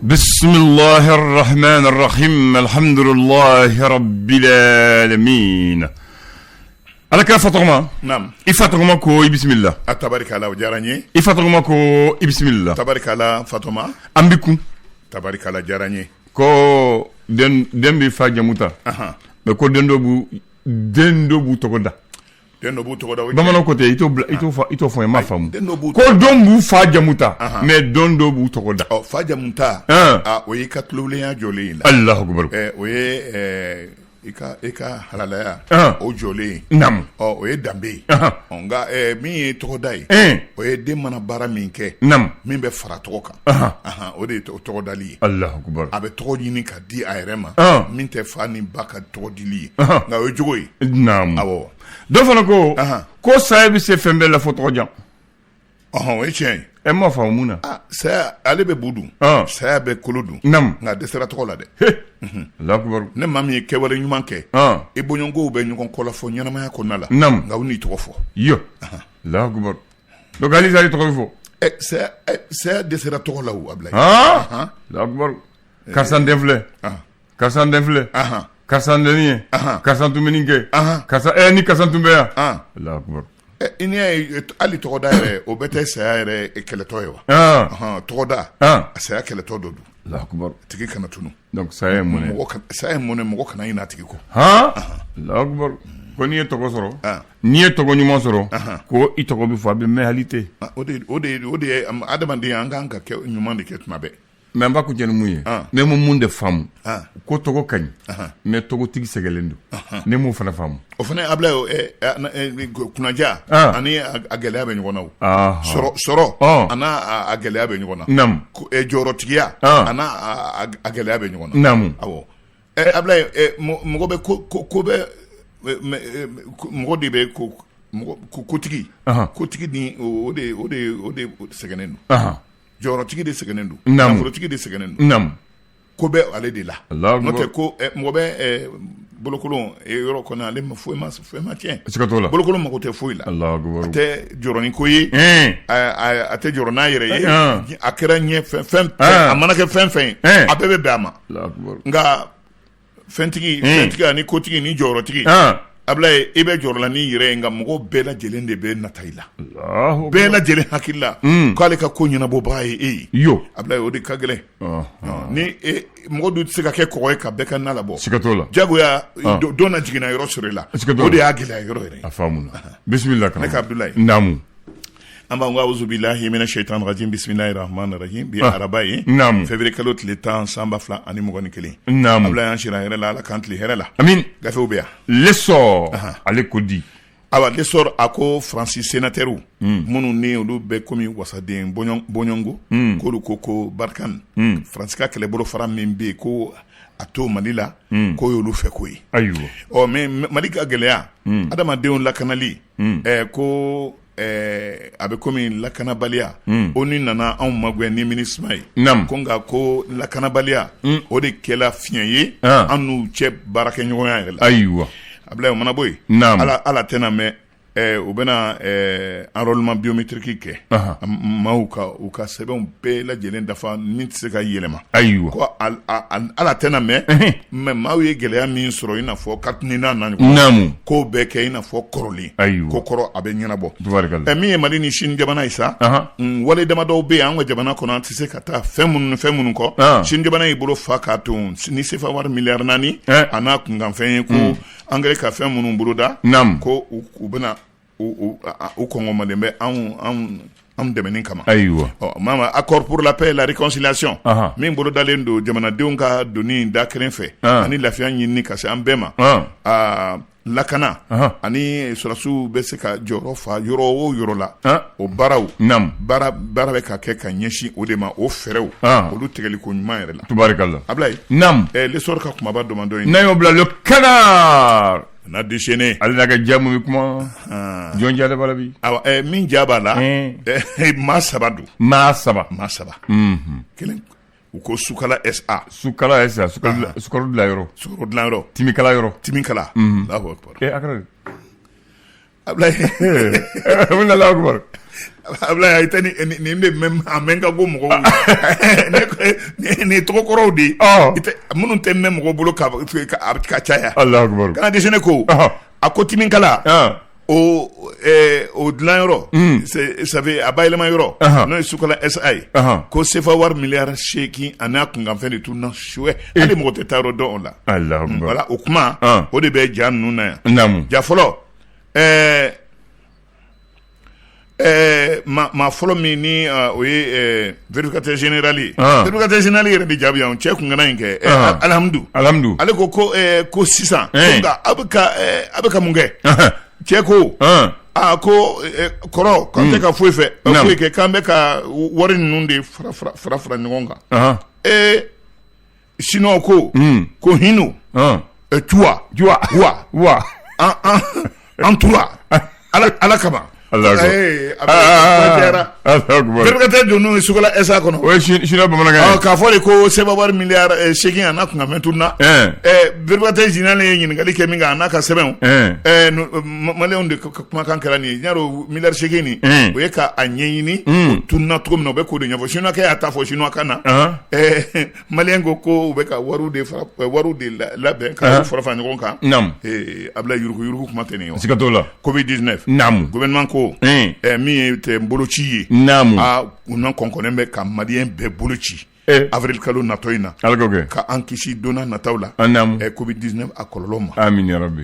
Bisimilahi rahmani rahim alhamdulilahi rabbil alamin. Ala kira fa tɔgɔma. Naam. I fa tɔgɔma ko i bisimila. A tabarikala, o diyara n ye. I fa tɔgɔma ko i bisimila. Tabarikala, Fatɔma. An bɛ kun. Tabarikala, diyara n ye. Ko den b'i fa jamu ta. Mais ko den dɔ b'u tɔgɔ da. Den dɔ b'u tɔgɔ da. Bamananw ko ten, i t'o bila, i t'o fɔ n ye, n m'a faamu. Ko dɔw b'u fa jamu ta, mais don dɔ b'u tɔgɔ da. Ɔ, fa jamu ta, o y'i ka tulowulenya jɔlen ye. Alahu akubaru. O ye i ka halalaya o jɔlen ye. Naamu. Ɔ, o ye danbe ye. Ɔ, nka min ye tɔgɔda ye, o ye den mana baara min kɛ, min bɛ fara tɔgɔ kan, o de ye tɔgɔdali ye. Alahu akubaru. A bɛ tɔgɔ ɲini ka di a yɛrɛ ma min tɛ fa ni ba ka tɔgɔ dili ye, nka o ye jogo ye. Naamu. Awɔ. Dɔ fana ko ko saya bɛ se fɛn bɛɛ la fo tɔgɔ jan. Ɔhɔn, o ye tiɲɛ ye. Ɛ, n m'a faamu mun na. Saya, ale bɛ bu dun, saya bɛ kolo dun, nka a dɛsɛra tɔgɔ la dɛ. Alahu akubaru. Ne maa min ye kɛwale ɲuman kɛ, i bɔɲɔgɔnkow bɛ ɲɔgɔn kɔlɔfɔ ɲɛnamaya kɔnɔna la, nka u n'i tɔgɔ fɔ. Yo, Alahu akubaru. Donc hali sa i tɔgɔ bɛ fɔ. Ɛ, saya dɛsɛra tɔgɔ la o, Abulayi. Alahu akubaru. Karisa den filɛ. Karisa den filɛ, karisa den ye, karisa tun bɛ nin kɛ, karisa ni karisa tun bɛ yan. Alahu akubaru. I n'i y'a ye, hali tɔgɔda yɛrɛ, o bɛɛ tɛ saya yɛrɛ kɛlɛtɔ ye wa? Tɔgɔda, a saya kɛlɛtɔ dɔ don. Alahu akubaru. Tigi kana tunu. Donc saya ye mɔnɛ. Saya ye mɔnɛ, mɔgɔ kana ɲinɛ a tigi kɔ. Alahu akubaru. Ko n'i ye tɔgɔ sɔrɔ, n'i ye tɔgɔ ɲuman sɔrɔ, ko i tɔgɔ bɛ fɔ, a bɛ mɛn hali tɛ. O de ye adamaden, an kan ka kɛ ɲuman de kɛ tuma bɛɛ. Mais an b'a kuncɛ ni mun ye? Ne ma mun de faamu? Ko tɔgɔ ka ɲi, mais tɔgɔtigi sɛgɛlen don. Ne m'o fana faamu. O fana, Abulayi, kunnaja ani a gɛlɛya bɛ ɲɔgɔn na. O sɔrɔ a n'a a gɛlɛya bɛ ɲɔgɔn na. Jɔyɔrɔtigiya a n'a a gɛlɛya bɛ ɲɔgɔn na. Awɔ, Abulayi, mɔgɔ bɛ ko bɛ mɔgɔ de bɛ ko kotigi kotigi ni o de sɛgɛnnen don. Jɔyɔrɔtigi de sɛgɛnnen don, nafolotigi de sɛgɛnnen don. Ko bɛ ale de la. N'o tɛ, ko mɔgɔ bɛ bolokolon yɔrɔ kɔnɔ, ale ma foyi ma, foyi ma tiɲɛ. Siga t'o la. Bolokolon mago tɛ foyi la. A tɛ jɔrɔ ni ko ye, a tɛ jɔrɔ n'a yɛrɛ ye. A kɛra ɲɛ fɛn fɛn, a mana kɛ fɛn fɛn ye, a bɛɛ bɛ bɛn a ma. Nka fɛntigi, fɛntigi ani kotigi ni jɔyɔrɔtigi, Abulayi, i bɛ jɔyɔrɔ la n'i yɛrɛ ye, nka mɔgɔw bɛɛ lajɛlen de bɛ nata i la. Bɛɛ lajɛlen hakili la k'ale ka ko ɲɛnabɔbaga ye e ye. Yo. Abulayi, o de ka gɛlɛn. Ni mɔgɔ dun tɛ se ka kɛ kɔgɔ ye ka bɛɛ ka na labɔ. Siga t'o la. Jagoya don na jiginna yɔrɔ sɔrɔ i la. O de y'a gɛlɛya yɔrɔ yɛrɛ ye. A faamuna, bisimila. Ne ka Abulayi. Naamu. An b'an ko auzubillahi mina shaitan rajim, bisimilahi rahmani rahim. Bi araba ye, février kalo tile 10, san 2021. Abulayi, an sira hɛrɛ la, Ala k'an tile hɛrɛ la. Amin. Gafew bɛ yan. L'Essor, ale ko di? Awa, L'Essor a ko Faransi sénateur minnu ni olu bɛ komi wasaden bɔɲɔgɔnko, k'olu ko Barkhane, Faransi ka kɛlɛbolo fara min bɛ yen, ko a to Mali la, k'o y'olu fɛ ko ye. Ɔ, mais Mali ka gɛlɛya, adamadenw lakanali, ko a bɛ komi lakanabaliya o ni nana anw magɛn ni MINUSMA ye. Ko nka ko lakanabaliya, o de kɛla fiɲɛ ye an n'u cɛ baarakɛɲɔgɔnya yɛrɛ la. Abulayi, o mana bɔ yen, ala ala tɛna mɛn, u bɛna enrôlement biométrique kɛ maaw ka u ka sɛbɛnw bɛɛ lajɛlen dafa min tɛ se ka yɛlɛma. Ko ala tɛna mɛn, mais maaw ye gɛlɛya min sɔrɔ, i n'a fɔ carte NINA na ɲɔgɔn, k'o bɛɛ kɛ i n'a fɔ kɔrɔlen. Ko kɔrɔ a bɛ ɲɛnabɔ. Min ye Mali ni Sini jamana ye sa, wale damadɔw bɛ yen an ka jamana kɔnɔ, an tɛ se ka taa fɛn minnu kɔ. Sini jamana y'i bolo fa k'a to ni sefa wari miliyari 4 a n'a kunkanfɛn ye, ko an ka fɛn minnu boloda, ko u bɛna u kɔngɔmalen bɛ anw dɛmɛni kama. Ɔ, accord pour la paix et la réconciliation min bolodalen don jamanadenw ka doni da kelen fɛ ani lafiya ɲinini ka se an bɛɛ ma, lakana ani sɔrɔdasiw bɛ se ka jɔyɔrɔ fa yɔrɔ o yɔrɔ la, o baaraw, baara bɛ ka kɛ ka ɲɛsin o de ma, o fɛɛrɛw, olu tigɛli ko ɲuman yɛrɛ la. Abulayi, L'Essor ka kumaba dɔmadɔ ye. N'an y'o bila, Le Canard n'a déchaîné. Ale n'a ka ja mun bɛ kuma, jɔn ja de b'a la bi? Awa, min ja b'a la, maa saba don. Maa saba. Maa saba. Kelen, u ko Sukala SA. Sukala SA, sukaro dilan yɔrɔ. Sukaro dilan yɔrɔ. Timikala yɔrɔ. Timikala. Allahu akbar. A kɛra di? Abulayi. Mun na Allahu akbar? Ablaye, i tɛ nin de mɛn, a mɛn ka go mɔgɔw nin tɔgɔkɔrɔw de ye, minnu tɛ mɛn mɔgɔw bolo ka caya. Alahu akibaru. Canard déchaîné ko a ko timinkala o o dilanyɔrɔ, ça fait a bayɛlɛma yɔrɔ, n'o ye Sokola SA ye, ko sefa wari miliyari 8 ani a kunkanfɛn de tununna suɛ, hali mɔgɔ tɛ taa yɔrɔ dɔn o la. Alahu akibaru. Voilà, o kuma o de bɛ ja ninnu na yan. Naamu. Ja fɔlɔ, maa fɔlɔ min ni o ye vérificateur général ye, vérificateur général yɛrɛ de jaabi yan, cɛ kun kana in kɛ, Alihamudu. Alihamudu. Ale ko ko sisan nka aw bɛ ka mun kɛ? Cɛ ko aa ko kɔrɔ, k'an tɛ ka foyi fɛ foyi kɛ, k'an bɛ ka wari ninnu de fara fara fara ɲɔgɔn kan. Ee, Chinois ko ko hino tuwa juwa wa wa an tura Ala kama. Vérificateur don ye Sokola SA kɔnɔ. O ye chinois bamanankan ye. K'a fɔ de ko sefa wari miliyari 8 a n'a kunkanfɛn tununna. Vérificateur général ye ɲininkali kɛ min kan, a n'a ka sɛbɛnw, maliyɛnw de ka kumakan kɛra nin ye. N y'a dɔn miliyari 8 nin, o ye k'a ɲɛɲini o tununna cogo min na, u bɛ k'o de ɲɛfɔ. Chinois kɛ y'a ta fɔ chinois kan na. Maliyɛn ko ko u bɛ ka wariw de fara, wariw de labɛn ka fara fara ɲɔgɔn kan. Ablaye, yurugu yurugu kuma tɛ nin ye. Siga t'o la. Covid 19. Gouvernement ko min ye tɛ boloci ye. Aa, u na kɔnkɔnnen bɛ ka maliyɛn bɛɛ bolo ci avril kalo natɔ in na. Ala k'o kɛ. Ka an kisi don nataw la. Covid 19 a kɔlɔlɔ ma. Amin ya rabbi.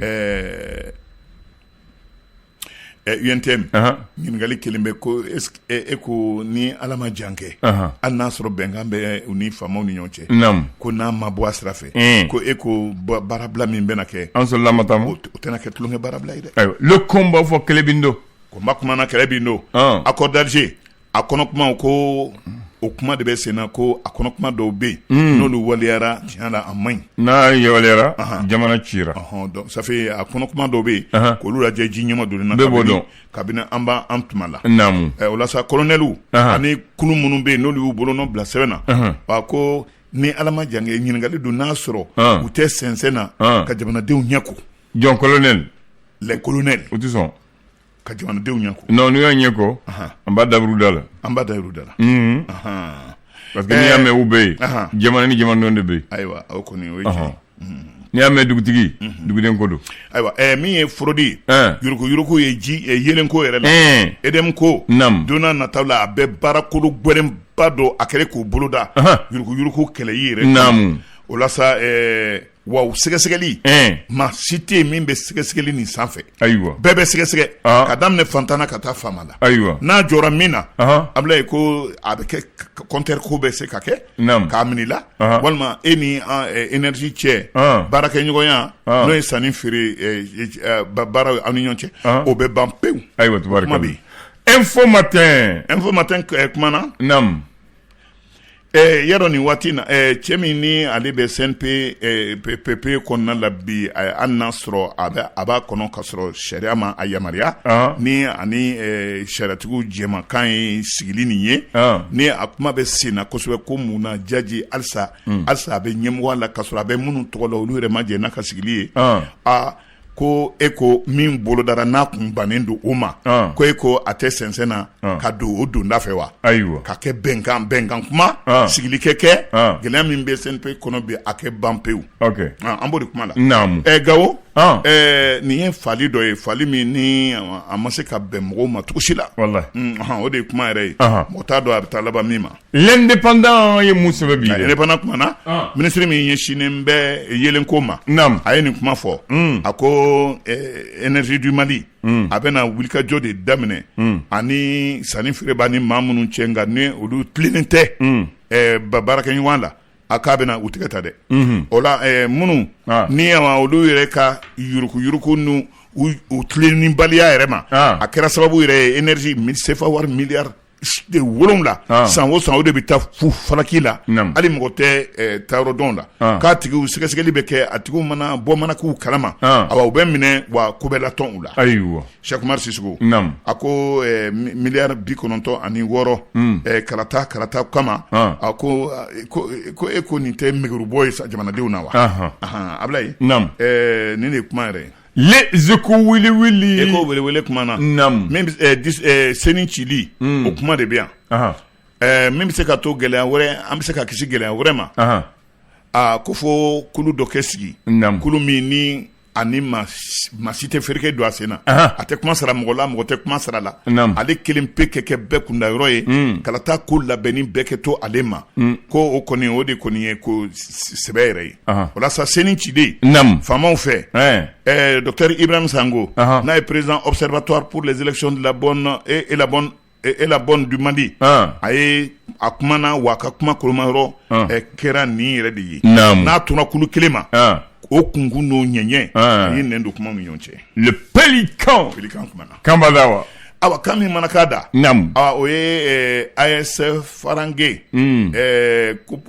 UNTM ɲininkali kelen bɛ ko e ko ni Ala ma jan kɛ, hali n'a sɔrɔ bɛnkan bɛ u ni faamaw ni ɲɔgɔn cɛ, ko n'a ma bɔ a sira fɛ, ko e ko baarabila min bɛna kɛ, an sɔrɔla ma taa, o tɛna kɛ tulonkɛ baarabila ye dɛ. Ayiwa, le combat fɔ kɛlɛ bin don. Combat kumana kɛlɛ bin don. Accord d'Alger a kɔnɔ kuma, ko o kuma de bɛ sen na, ko a kɔnɔ kuma dɔw bɛ yen, n'olu waleyara, tiɲɛ la, a man ɲi. N'a ye waleyara, jamana cira. Donc ça fait a kɔnɔ kuma dɔw bɛ yen, k'olu lajɛ ji ɲɛma donni na. Bɛɛ b'o dɔn. Kabini an b'an tuma la. O la sa, colonelw ani kulu minnu bɛ yen, n'olu y'u bolonɔ bila sɛbɛn na, a ko ni Ala ma jan kɛ, ɲininkali don n'a sɔrɔ u tɛ sɛnsɛn na ka jamanadenw ɲɛ ko. Jɔn? Colonel? Les colonels. U tɛ sɔn. Ka jamanadenw ɲɛ ko. Non, n'u y'a ɲɛ ko, an b'a daburu da la. An b'a da da la. Parce que n'i y'a mɛn u bɛ yen, jamana ni jamanadenw de bɛ yen. Ayiwa, o kɔni o ye tiɲɛ. N'i y'a mɛn dugutigi, duguden ko don. Ayiwa, min ye fraude ye, yuruguyurugu ye, ji yeelenko yɛrɛ la, EDM ko don n'a nataw la, a bɛ baarakolo gɛlɛnba dɔ a kɛra k'o boloda yuruguyurugu kɛlɛli yɛrɛ. O la sa, wa sɛgɛsɛgɛli, maa si tɛ yen min bɛ sɛgɛsɛgɛli nin sanfɛ. Ayiwa. Bɛɛ bɛ sɛgɛsɛgɛ, ka daminɛ fantan na ka taa faama la. Ayiwa. N'a jɔra min na, Ablaye, ko a bɛ kɛ compteur ko bɛ se ka kɛ k'a minɛ i la, walima e ni énergie cɛ baarakɛɲɔgɔnya, n'o ye sanni feere baara aw ni ɲɔgɔn cɛ, o bɛ ban pewu. Ayiwa, tubaarikala. Info Matin. Info Matin kumana. Yadɔ nin waati na, cɛ min ni ale bɛ CNPP kɔnɔna la bi, hali n'a sɔrɔ a b'a kɔnɔ ka sɔrɔ sariya ma a yamaruya, ni ani sariyatigiw jɛmakan ye sigili nin ye, ni a kuma bɛ sen na kosɛbɛ, ko mun na jaji halisa halisa a bɛ ɲɛmɔgɔya la, ka sɔrɔ a bɛ minnu tɔgɔ la, olu yɛrɛ ma jɛn n'a ka sigili ye. Aa, ko e ko min bolodara n'a kun bannen don o ma, ko e ko a tɛ sɛnsɛn na ka don o donda fɛ wa? Ayiwa. Ka kɛ bɛnkan kuma, sigili kɛ gɛlɛya min bɛ CNP kɔnɔ bi, a kɛ ban pewu. An b'o de kuma la. Gawo, nin ye fali dɔ ye, fali min ni a ma se ka bɛn mɔgɔw ma cogo si la. O de ye kuma yɛrɛ ye, mɔgɔ t'a dɔn a bɛ taa laban min ma. L'Indépendant ye mun sɛbɛn bi? L'Indépendant kumana, minisiri min ɲɛsinnen bɛ yeelenko ma, a ye nin kuma fɔ. A ko Énergie du Mali a bɛna wulikajɔ de daminɛ ani sanni feere b'a ni maa minnu cɛ, nka ni olu tilennen tɛ baarakɛɲɔgɔn la, a k'a bɛna u tigɛ ta dɛ. O la, minnu ni olu yɛrɛ ka yuruguyurugu n'u u tilennibaliya yɛrɛ ma, a kɛra sababu yɛrɛ ye énergie CFA wari miliyari 7 san o san, o de bɛ taa fu falaki la, hali mɔgɔ tɛ taayɔrɔ dɔn la, k'a tigiw sɛgɛsɛgɛli bɛ kɛ, a tigiw mana bɔ mana k'u kalama, awa, u bɛ minɛ wa ko bɛ latɔn u la. Ayiwa. Cheikh Oumar Sissoko, a ko miliyari 96 kalata kama, a ko ko e ko nin tɛ mɛgɛrubɔ ye jamanadenw na wa? Ablaye, nin de ye kuma yɛrɛ ye. Les Échos wele wele. Échos wele wele kuma na. Naamu. Min bɛ CENI cili. O kuma de bɛ yan. Min bɛ se ka to gɛlɛya wɛrɛ, an bɛ se ka kisi gɛlɛya wɛrɛ ma. Aa, ko fo kulu dɔ kɛ sigi. Naamu. Kulu min ni ani maa si tɛ fereke don a sen na. A tɛ kuma sara mɔgɔ la, mɔgɔ tɛ kuma sara la. Naamu. Ale kelen pe kɛ kɛ bɛɛ kunda yɔrɔ ye. Kalata ko labɛnni bɛɛ kɛ to ale ma. Ko o kɔni, o de kɔni ye ko sɛbɛ yɛrɛ ye. Walasa CENI ciden. Naamu. Faamaw fɛ. Docteur Ibrahim Sango. N'a ye président observatoire pour les élections de la bonne et la bonne et la bonne du Mali. A ye a kumana wa, a ka kuma kolomayɔrɔ kɛra nin yɛrɛ de ye. Naamu. N'a tora kulu kelen ma. O kunkun n'o ɲɛɲɛ. A ye nɛn don kuma ni ɲɔgɔn cɛ. Le Pélican. Pélican kumana. Kan b'a da wa. Awa, kan min mana k'a da. Naamu. Awa, o ye AS Farange. Coupe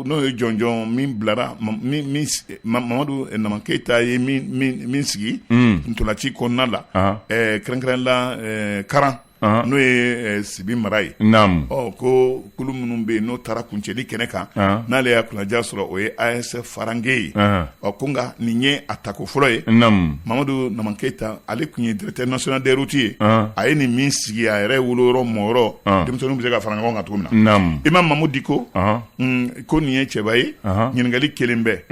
n'o ye jɔnjɔn min bilara min Mamadu Naman Keyita ye min sigi. Ntolanci kɔnɔna la. Kɛrɛnkɛrɛn la Karan. N'o ye Sibi mara ye. Naamu. Ɔ, ko kulu minnu bɛ yen n'o taara kuncɛli kɛnɛ kan. N'ale y'a kunnaja sɔrɔ, o ye AS Farange ye. Ɔ, ko nka nin ye a tako fɔlɔ ye. Naamu. Mamadu Naman Keyita, ale tun ye directeur national des routes ye. A ye nin min sigi a yɛrɛ woloyɔrɔ mɔyɔrɔ. Denmisɛnninw bɛ se ka fara ɲɔgɔn kan cogo min na. Naamu. Imam Mamu Diko. Ko nin ye cɛba ye. Ɲininkali kelen bɛ.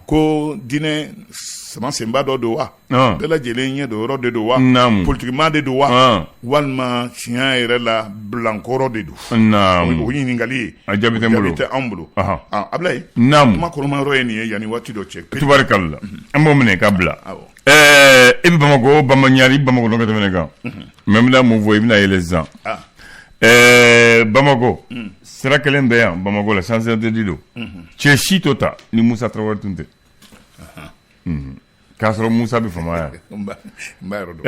Ko diinɛ sama senba dɔ don wa? Bɛɛ lajɛlen ɲɛ don yɔrɔ de don wa? Naamu. Politikima de don wa? Walima tiɲɛ yɛrɛ la bilankɔrɔ de don? Naamu. O ɲininkali ye. A jaabi tɛ n bolo. Jaabi tɛ anw bolo. Abulayi. Naamu. Kuma kɔnɔma yɔrɔ ye nin ye yanni waati dɔ cɛ. Tubarikalla. An b'o minɛ ka bila. E bɛ Bamakɔ, Bamba Ɲari, Bamakɔ dɔn ka tɛmɛ ne kan. Mais n bɛna mun fɔ, i bɛna yɛlɛ sisan. Bamakɔ sira kelen bɛ yan Bamakɔ la, sens interdit don. Cɛ si t'o ta ni Musa Tarawele tun tɛ. K'a sɔrɔ Musa bɛ fama yan. N b'a yɔrɔ dɔn.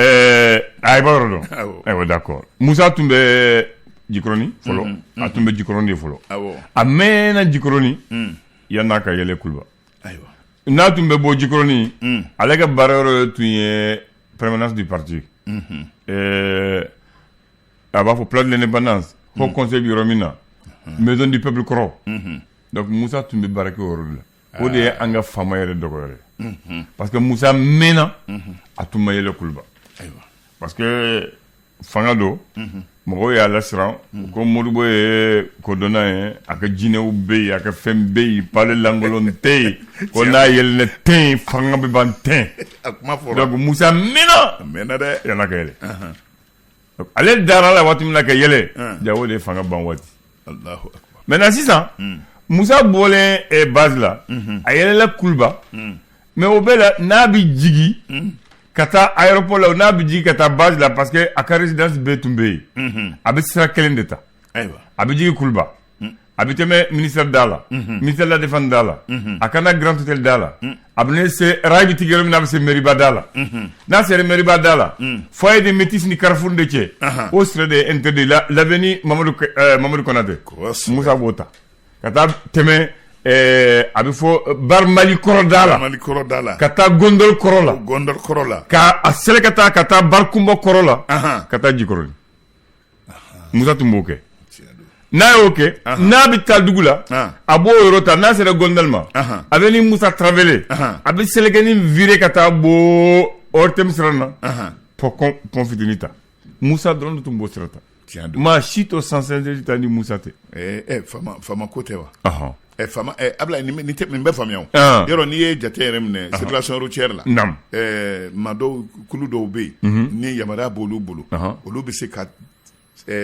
A i b'a yɔrɔ dɔn. Ayiwa, d'accord. Musa tun bɛ Jikɔrɔni fɔlɔ. A tun bɛ Jikɔrɔni de fɔlɔ. A mɛnna Jikɔrɔni yann'a ka yɛlɛ Kuluba. Ayiwa. N'a tun bɛ bɔ Jikɔrɔni, ale ka baara yɔrɔ tun ye permanence du parti. A b'a fɔ place de l'Indépendance. Haut conseil bɛ yɔrɔ min na. Maison du peuple kɔrɔ. Donc Musa tun bɛ baara kɛ o yɔrɔ de la. O de ye an ka faama yɛrɛ dɔgɔyara ye. Parce que Musa mɛnna, a tun ma yɛlɛ Kuluba. Parce que fanga don, mɔgɔw y'a lasiran ko Modibo ye kodɔnna ye, a ka jinɛw bɛ yen, a ka fɛn bɛ yen, palais lankolon tɛ yen, ko n'a yɛlɛnna ten, fanga bɛ ban ten. A kuma fɔra. Donc Musa mɛnna. A mɛnna dɛ. Yann'a ka yɛlɛ. Ale dara la waati min na ka yɛlɛ, ja o de ye fanga ban waati. Allahu akbar. Maintenant sisan, Musa bɔlen base la, a yɛlɛla Kuluba, mais o bɛɛ la n'a bɛ jigin ka taa aéroport la, n'a bɛ jigin ka taa base la, parce que a ka résidence bɛɛ tun bɛ yen, a bɛ sira kelen de ta. Ayiwa. A bɛ jigin Kuluba, a bɛ tɛmɛ ministère da la, ministère de la défense da la, a ka na Grand Hôtel da la, a bɛ ne se rail bɛ tigɛ yɔrɔ min na, a bɛ se Meriba da la. N'a sera Meriba da la, foyer des métis ni Carrefour de cɛ, o sira de ye interdit la, l'avenue Mamadou Konaté. Musa b'o ta ka taa tɛmɛ, a bɛ fɔ bar Mali kɔrɔ da la, Mali kɔrɔ da la, ka taa Gondol kɔrɔ la, Gondol kɔrɔ la, ka a sɛlɛ ka taa bar Kunba kɔrɔ la, ka taa Jikɔrɔni. Musa tun b'o kɛ. N'a y'o kɛ, n'a bɛ taa dugu la, a b'o yɔrɔ ta. N'a sera Gondal ma, a bɛ ni Musa Tarawele, a bɛ sɛlɛkɛni virer ka taa bɔ ORTM sira na, pont fitinin ta. Musa dɔrɔn de tun b'o sira ta. Maa si t'o sens interdit ta ni Musa tɛ. Faama ko tɛ wa? Faama Abulayi, nin tɛ nin bɛ faamuya o. Yɔrɔ n'i ye jate yɛrɛ minɛ circulation routière la. Naamu. Maa dɔw, kulu dɔw bɛ yen, ni yamaruya b'olu bolo, olu bɛ se ka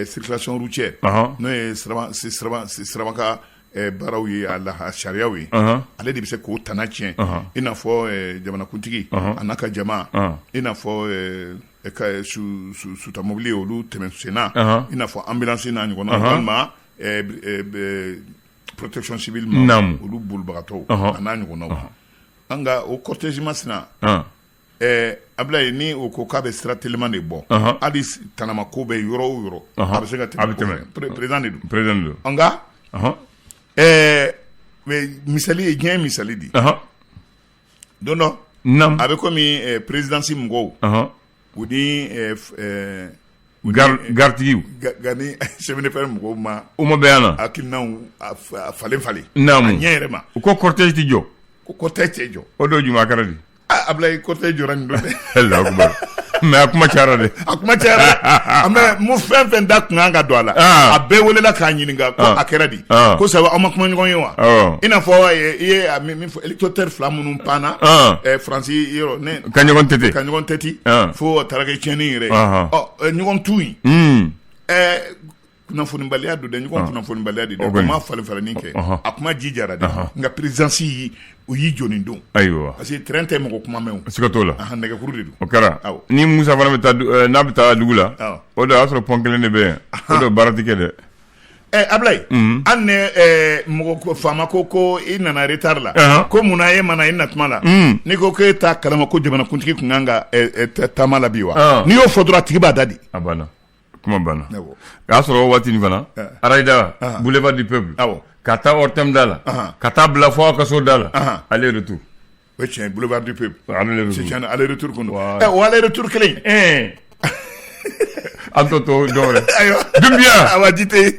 circulation routière, n'o ye siraba ka baaraw ye, a la sariyaw ye, ale de bɛ se k'o tana tiɲɛ, i n'a fɔ jamanakuntigi a n'a ka jama, i n'a fɔ sutamobili olu tɛmɛ senna, i n'a fɔ ambulance n'a ɲɔgɔnna, walima protection civile ma, olu bolibagatɔw a n'a ɲɔgɔnnaw. An ka o cortège masina, Abulayi, ni o ko k'a bɛ sira teliman de bɔ, hali tanama ko bɛ yɔrɔ o yɔrɔ, a bɛ se ka tɛmɛ. A bɛ tɛmɛ. Président de don. Président de don. Nka misali ye, diɲɛ ye misali di. Don dɔ, a bɛ komi présidence mɔgɔw, u ni garitigiw, ni chemin de fer mɔgɔw ma, u ma bɛn a la, hakilinaw falen falen. Naamu. A ɲɛ yɛrɛ ma. U ko cortège tɛ jɔ. Ko cortège tɛ jɔ. O don juma kɛra di? Aa, Ablaye, cortège jɔra nin don dɛ. Allahu akbar, mais a kuma cayara dɛ. A kuma cayara dɛ. Mais mu fɛn fɛn da kun kan ka don a la, a bɛɛ welela k'a ɲininka ko a kɛra di, ko sabu aw ma kuma ɲɔgɔn ye wa? I n'a fɔ i ye min fɔ, hélicoptère fila minnu panna Faransi yɔrɔ ne ka ɲɔgɔn tɛti, ka ɲɔgɔn tɛti fo a taara kɛ tiɲɛni yɛrɛ ye. Ɔ, ɲɔgɔn tu in, kunnafonibaliya don dɛ, ɲɔgɔn kunnafonibaliya de don. A ma falen falenni kɛ, a kuma ji jara dɛ, nka présidence u y'i jɔ nin don. Ayiwa. Parce que train tɛ mɔgɔ kuma mɛn o. Siga t'o la. Nɛgɛkuru de don. O kɛra. Ni Musa fana bɛ taa, n'a bɛ taa dugu la, o don a y'a sɔrɔ pont kelen de bɛ yen, o don baara tɛ kɛ dɛ. Ɛ Ablaye, hali ni mɔgɔ faama ko i nana retard la, ko munna e ma na i na tuma la, n'i ko k'e t'a kalama ko jamanakuntigi tun kan ka taama la bi wa, n'i y'o fɔ dɔrɔn a tigi b'a da di. A banna, kuma banna. O y'a sɔrɔ o waati nin fana, arayida, boulevard du peuple, ka taa ORTM da la, ka taa bila fo aw ka so da la, aller retour. O ye tiɲɛ, boulevard du peuple. Aller retour. C'est tiɲɛ, aller retour kun don. Ɛ, o aller retour kelen. An t'o to dɔw wɛrɛ. Ayiwa. Dunbiya. Awa, ji tɛ yen.